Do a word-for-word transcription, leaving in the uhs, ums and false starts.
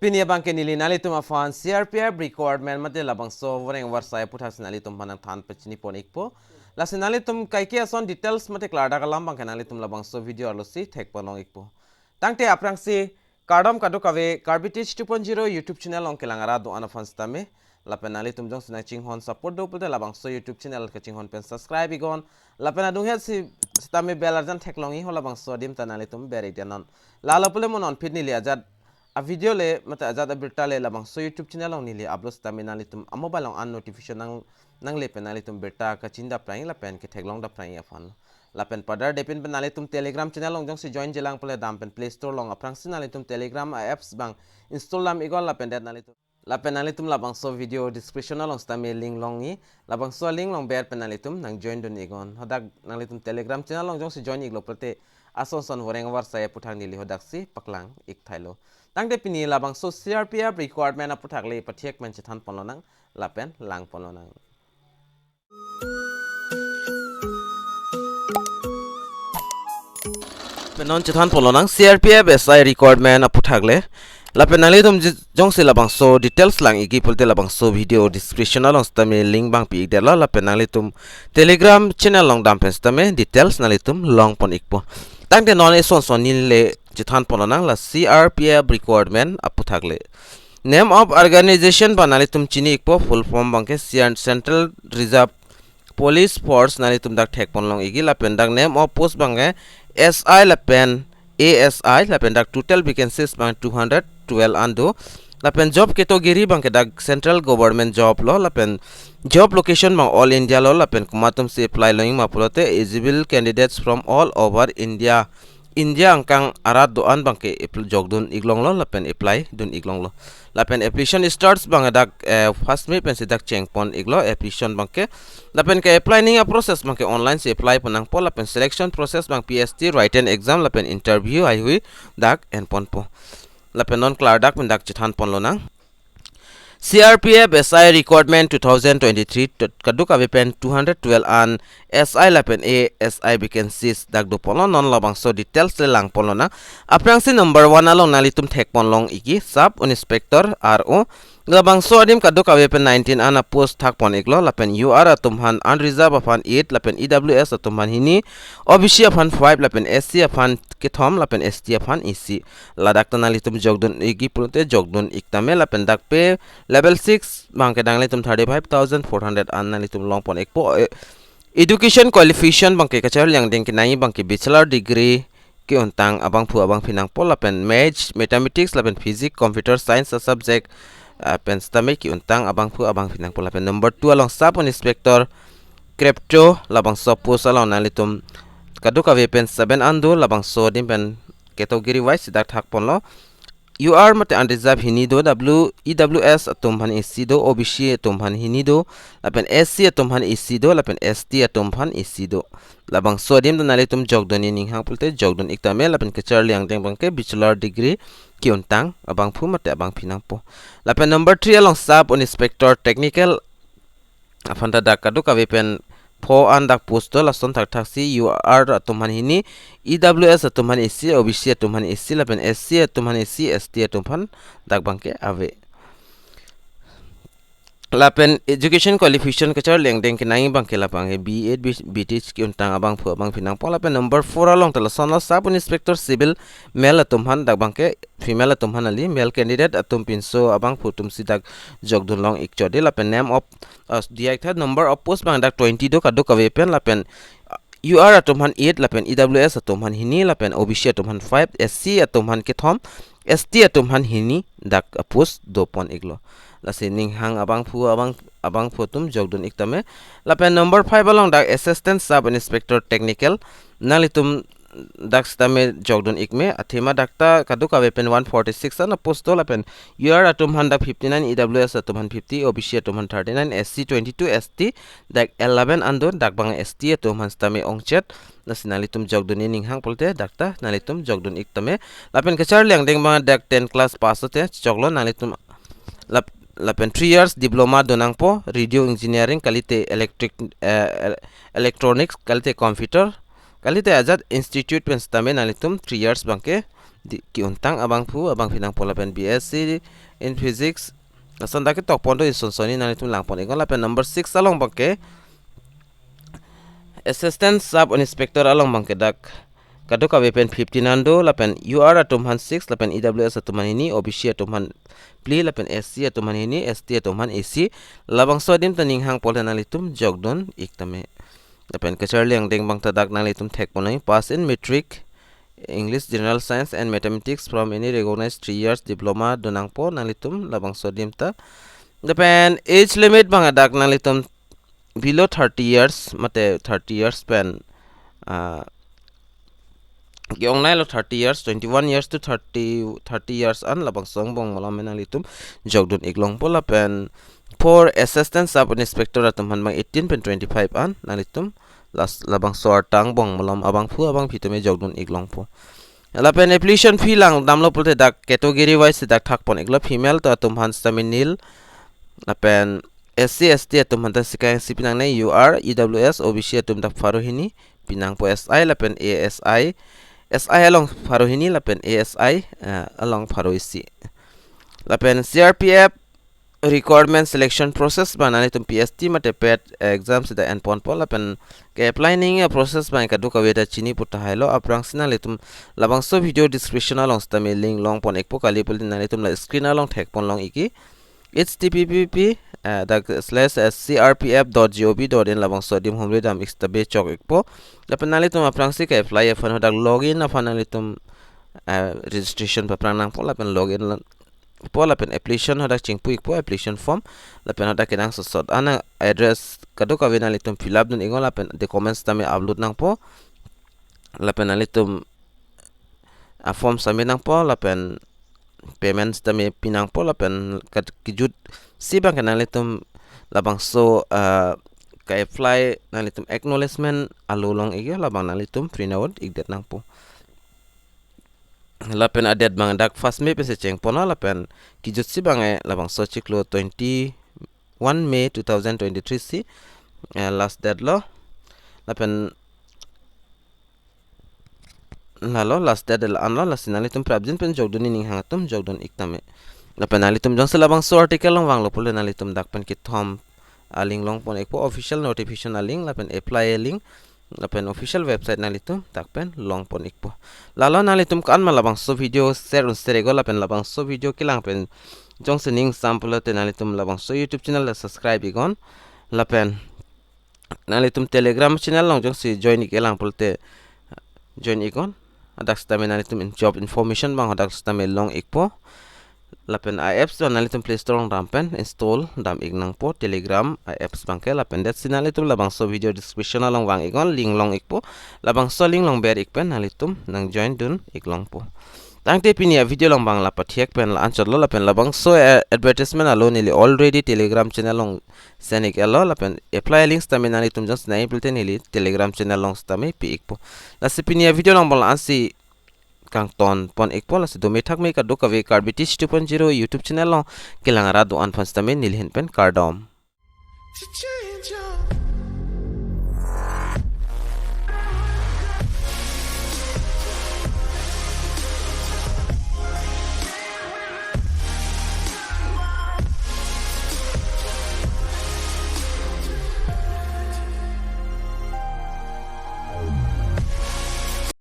Pini abangke neli nanglitum aphan C R P F requirement mate labangso voreng varsai aputhak si nanglitum aphan nangthan pachini pon ikpo. Lasi nanglitum kaike ason details mate klardak alam abangke nanglitum labangso video arlo si thek pon long ikpo. Tangte aphrangsi kardom kadokave Karbi Teach two point zero YouTube channel along kelang arat do-an aphan sitame. Lapen nanglitum jongsi nangchinghon support do pulote labangso YouTube channel kachinghon pen subscribe iknon. Lapen adunghet si sitame bell arjan theklong iknon, labangso adim ta nanglitum ber iknon. Lalo pule mo non phit neli ajat avideo le mate ajat abirta le labangso YouTube channel along neli upload sitame nanglitum amobile along an notification nang nangle pen nanglitum birta kachin dapprang lapen ketheklong dapprang aphan. Lapen padar depin pen nanglitum Telegram channel along jongsi join jilang pule dam pen Play Store along aphrangsi nanglitum Telegram a-apps abang install dam iknon lapen det nanglitum. Lapen nanglitum labangso video description along sitame link long iknon, labangso link along ber pen nanglitum nangjoin dun iknon. Hadak nanglitum Telegram channel along jongsi join iklo pulote ason son voreng varsai aputhak neli hadaksi paklang ik thailo. Tangte pini labangso C R P F requirement aputhak le pathek pen chethan pon lonang lapen lang pon lonang. Pen non chethan pon lonang C R P F S I requirement aputhak le. Lapen nanglitum ji-, jongsi labangso details lang ikji pulote labangso video description along sitame link abang pi ikdetlo, lapen nanglitum Telegram channel along dam pen sitame details nanglitum long pon ikpo. Tangte non eson son neli le chethan pon lonang la C R P F requirement aputhak le. Name of organization abang nanglitum chini ikpo, full form abangke C R Central Reserve Police Force, nanglitum dak thek pon long ikji. Lapen dak name of post abangke S I lapen A S I, lapen dak total vacancies abang two hundred twelve an do. Lapen job category abangke dak central government job lo, lapen job location abang all India lo, lapen komat atum si apply long ma pulote eligible candidates from all over India, India angkang arat do-an abangke epl-, jokdun iklonglo lapen apply dun iklonglo. Lapen application starts abang dak, eh, first May pensi dak cheng pon iklo application abangke. Lapen ke-apply ning a-process abangke online si apply pon nangpo, lapen selection process abang P S T, written exam lapen interview haihui dak en ponpo. Lapen non klardak pen dak chethan pon lonang. C R P F S I requirement two thousand twenty-three, to-, kadokave pen two hundred twelve an S I lapen A S I vacancies dak do pon lo, non labangso details le lang pon lonang. Aphrangsi number one along nanglitum thek pon long ikji, Sub Inspector R O. Labangso adim kadokave pen nineteen an a-post thak pon iklo, lapen U R atum aphan unreserved aphan eight, lapen E W S atum aphan hini, O B C aphan five, lapen S C aphan kethom, lapen S T aphan isi. Ladak ta nanglitum jokdun ikji pulote jokdun ik tame, lapen dak pay level six abangke nanglitum thirty-five thousand four hundred an nanglitum long pon ikpo. Eh, education qualification abangke kacharli angdeng kenangji abangke bachelor degree ke-untang abangphu abangphi nangpo, lapen maths, mathematics, lapen physics, computer science a-subject, ah, pen sitame ke-untang abangphu abangphi nangpo. Lapen number two along Sub Inspector Crypto, labangso post along nanglitum kadokave pen seven an do, labangso adim pen category wise dak thak pon lo. U R mate unreserved hini do, W, E W S atum aphan isi do, O B C atum aphan hini do, lapen S C atum aphan isi do, lapen S T atum aphan isi do. Labangso adim ta nanglitum jokdun ji ning hang pulote jokdun ik tame, lapen kacharli angdeng abangke bachelor degree ke-untang abangphu mate abangphi nangpo. Lapen number three along Sub Inspector Technical aphan ta dak kadokave pen pho an dak post do, lason thakthaksi U R atum aphan hini, E W S atum aphan isi, O B C atum aphan isi, lapen S C atum aphan isi, S T atum aphan dak abangke ave. Lapen education qualification kacharli angdeng kenangji abangke labangke B Ed, B, B Th ke-untang abangphu abangphi nangpo. Lapen number four along ta lason lo, Sub Inspector Civil, male atum aphan dak abangke female atum aphan kali, male candidate atum pinso abangphu atum si dak jokdun long ik chot dei. Lapen name of, uh, diak tha number of post abang dak twenty do kadokave pen, lapen, uh, U R atum aphan eight, lapen E W S atum aphan hini, lapen O B C atum aphan five, S C atum aphan kethom, S T atum aphan hini dak a-post do pon iklo. Lasi ning hang abangphu abang, abangphu atum jokdun ik tame. Lapen number five along dak Assistant Sub Inspector Technical, nanglitum dak sitame jokdun ik me, athema dak ta kadokave pen one forty-six an a-post do, lapen U R atum aphan dak fifty-nine, E W S atum aphan fifty, O B C atum aphan thirty-nine, S C twenty-two, S T dak eleven an do, dak abang S T atum aphan sitame ongchet. Lasi nanglitum jokdun ji ning hang pulote dak ta nanglitum jokdun ik tame. Lapen kacharli angdeng abang dak ten class pass te choklo nanglitum, lap-, lapen three years diploma do nangpo, radio engineering kalite electric, eh, el-, electronics kalite computer kalite ajat institute pen sitame nanglitum three years abangke di, ki-untang abangphu abangphi nangpo lapen B S C in Physics ason dak ketok pon do, ison soni nanglitum lang pon iknon. Lapen number six along abangke Assistant Sub Inspector along abangke dak kadokave pen fifteen an do, lapen U R atum aphan six, lapen E W S atum aphan hini, O B C atum aphan phli, lapen S C atum aphan hini, S T atum aphan isi. Labangso adim ta ning hang pole nanglitum jokdun ik tame. Lapen kacharli angdeng abang ta dak nanglitum thek pon nang, pass in matric, English, General Science and Mathematics from any recognized three years diploma do nangpo nanglitum labangso adim ta. Lapen age limit abang dak nanglitum below thirty years, mate thirty years pen, ah, ke-ongnailo thirty years, twenty-one years to thirty, thirty years an labangso angbong malom nanglitum jokdun ik longpo. Lapen for Assistant Sub Inspector atum aphan abang eighteen pen twenty-five an nanglitum las labangso arta angbong malom abangphu abangphi tame jokdun ik longpo. Lapen application fee lang damlo pulote dak category wise dak thak pon iklo, female atum aphan sitame nil, lapen S C S T atum aphan ta sika isi pi nangne, U R, E W S, O B C atum dak pharo hini pi nangpo, S I lapen A S I, S I along pharo hini lapen A S I, eh, along pharo isi. Lapen C R P F requirement selection process abang nanglitum P S T mate PET exam sida en ponpo, lapen ke-apply nangji a-process abang kadokave ta chini pu tahai lo. Aphrangsi nanglitum labangso video description along sitame link long pon ikpo, kali pulote nanglitum la screen along thek pon long iki, H T T P P, eh, dak slash, eh, C R P F dot G O V dot in, labangso adim humri dam ik sita be chok ikpo. Lapen nanglitum aphrangsi ke-apply aphan hadak login aphan nanglitum, eh, registration paphrang nangpo, lapen login la-, po lapen application hadak chingpu ikpo, application form, lapen hadak kenangsot sot ana address kadokave nanglitum fill up dun iknon, lapen documents tame upload nangpo, lapen nanglitum a-form submit nangpo, lapen payments tame pi nangpo, lapen kat-, kejutsi abangke nanglitum labangso, ah, ke-apply nanglitum acknowledgement alo long iklo, labang nanglitum print out ikdet nangpo. Lapen a-date abang dak first May pensi cheng ponlo, lapen kejutsi abang, eh, labangso chiklo twenty-one May two thousand twenty-three si, eh, last date lo. Lapen lalo last date la-an lo, lasi nanglitum prapjin pen jokdun, nening hang atum jokdun ik tame. Lapen nanglitum jongsi labangso article along vanglo pulote nanglitum dak pen kethom a-link long pon ikpo, official notification a-link, lapen apply a-link, lapen official website nanglitum dak pen long pon ikpo. Lalo nanglitum ko-an ma labangso video share un share iknon, lapen labangso video kelang pen jongsi ning sam pulote nanglitum labangso YouTube channel ta subscribe iknon, lapen nanglitum Telegram channel along jongsi join ik-e lang pulote join iknon. Hadak sitame nanglitum in job information abang hadak sitame long ikpo. Lapen a-apps abang nanglitum Play Store along dam pen install dam ik nangpo, Telegram a-apps abangke. Lapen det si nanglitum labangso video description along vang iknon, link long ikpo. Labangso link along ber ik pen nanglitum nang join dun ik longpo. Tangte pini a-video along abang la pathek pen la-anchot lo, lapen labangso, eh, advertisement alo neli already Telegram channel along send ik-et lo, lapen apply a-link sitame nanglitum jongsi nangji pulote neli Telegram channel along sitame pi ikpo. Lasi pini a-video along abang la-ansi kangton pon ikpo, lasi dome thakme kadokave Karbi Teach two point zero YouTube channel along kelang arat do-an aphan sitame neli ahin pen kardom.